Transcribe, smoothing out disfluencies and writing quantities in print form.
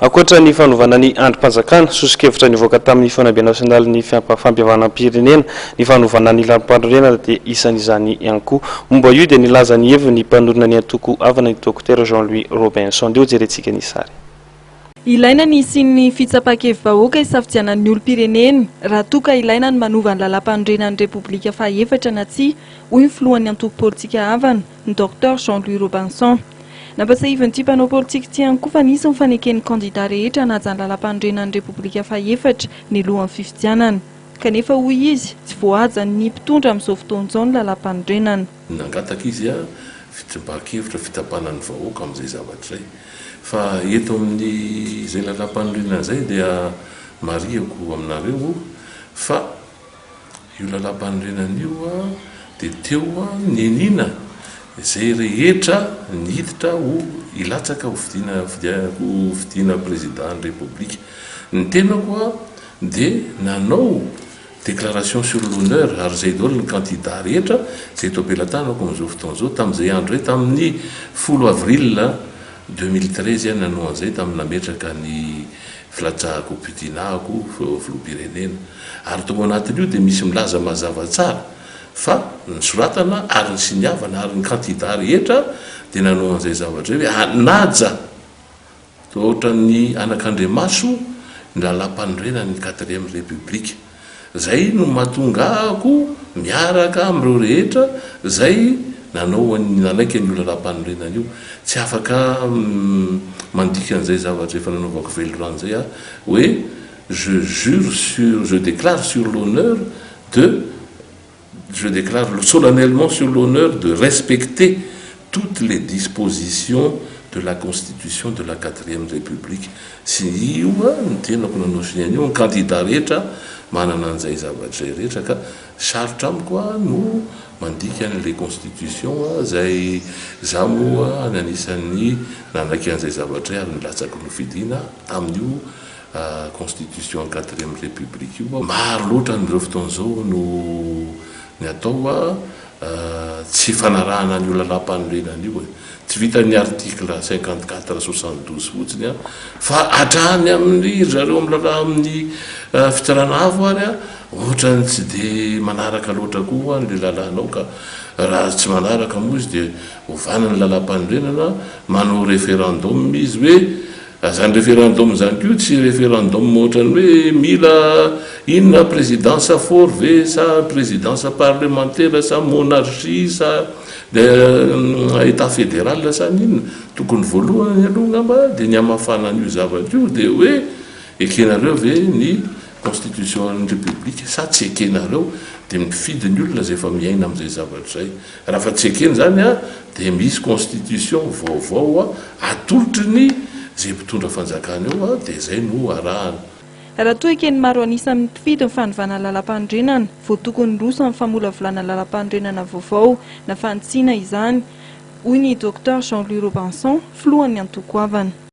Ankoatra ny fanovana ny andrim-panjakana, soso-kevitra nivoaka tamin'ny Fihaonambe nasionalin'ny fampihavanam-pirenena, ny fanovana ny lalàmpanorenana dia isan'izany ihany koa. Momba io dia nilaza ny heviny ny mpanorina ny antoko Avana ny Dokotera Jean Louis Robinson. Ndeha hojerentsika ny sary. Ilaina ny hisian'ny fitsapan-kevi-bahoaka hisafidianan'ny olom-pirenena raha toa ka ilaina ny manova ny lalàmpanorenan'ny Repoblika fahaefatra na tsia, hoy ny filohan'ny antoko politika Avana, ny Docteur Jean Louis Robinson. Nampatsiahivin'ity mpanao politika ity ihany koa fa nisy ny faneken'ny kandida rehetra hanaja ny lalàmpanorenan'ny Repoblika fahaefatra nialohan'ny fifidianana. Kanefa hoy izy, tsy voahajan'ny mpitondra amin'izao fotoana izao ny lalàmpanorenana. Nangataka izy fitsimbahan-kevitra, fitsapana ny vahoaka amin'izay zavatra izay. Fa eto amin'ny izay lalàmpanorenana izay dia marihako aminareo fa io lalàmpanorenana io dia teo niniana izay rehetra niditra ho hilatsaka ho fidiana ho fidiana président ny Repoblika. Ny tenako dia nanao déclaration sur l'honneur ary izay daholo ny candidat rehetra izay eto am-pelatanako amin'izao fotoana izao tamin'izay andro izay tamin'ny folo avril 2013 aho nanao an'izay tamin'ny nametraka ny filatsahako ho filoham-pirenena ary tao anatin'io dia misy milaza mazava tsara fa ny soratana ary ny siniavana ary ny candidat rehetra dia nanao an'izay zavatra izay hoe hanaja Toa ohatran'ny anakandriamaso ny lalàmpanorenan'ny quatrième république. Zay no mahatonga ahako miaraka amin'ireo rehetra zay nanao an'ny nanaiky an'io lalàmpanorenana io. Tsy afaka mandika an'izay zavatra efa nanaovako velirano zay aho hoe je jure sur je déclare sur l'honneur de je déclare solennellement sur l'honneur de respecter toutes les dispositions de la constitution de la quatrième république sy io ny tenako nanao sonia an'io ny candidat rehetra manana an'izay zavatra izay rehetra ka sarotra amiko no mandika an'ilay constitution zay za moa ny anisan'ny nanaiky an'izay zavatra izay ary nilatsaka nofidina tamin'io constitution quatrième république io. Maro loatra amin'izao fotoana izao no ny atao tsy fanarahana an'io lalàmpanorenana io e. Tsy vitan'ny article 54 72 fotsiny fa hatrany amin'ny ry zareo amin'ny lalà amin'ny fitsarana avo ary ohatran'ny tsy dia manaraka loatra koa an'ilay lalàna ao ka raha tsy manaraka moa izy dia ovana ny lalàmpanorenana, manao référendum izy hoe Zany référendum zany koa tsy référendum ohatran'ny hoe mila inona présidence fort ve sa présidence parlementaire sa monarchie sa état fédéral sa n'inona, tokony voalohany aloha angamba dia ny hamafana an'io zavatra io dia hoe ekenareo ve ny constitution an'ny république sa tsy ekenareo dia mifidy ny olona izay efa miaina amin'izay zavatra izay. Raha fa tsy ekena izany dia misy constitution vaovao atolotry ny izay mpitondra fanjakana eo dia izay no arahana. Raha toa eken'ny maro an'isa amin'ny mpifidy ny fanovana lalampanorenana, vao tokony hiroso amin'ny famolavolana lalampanorenana vaovao na fanitsiana izany, hoy ny Docteur Jean Louis Robinson, filohan'ny antoko Avana.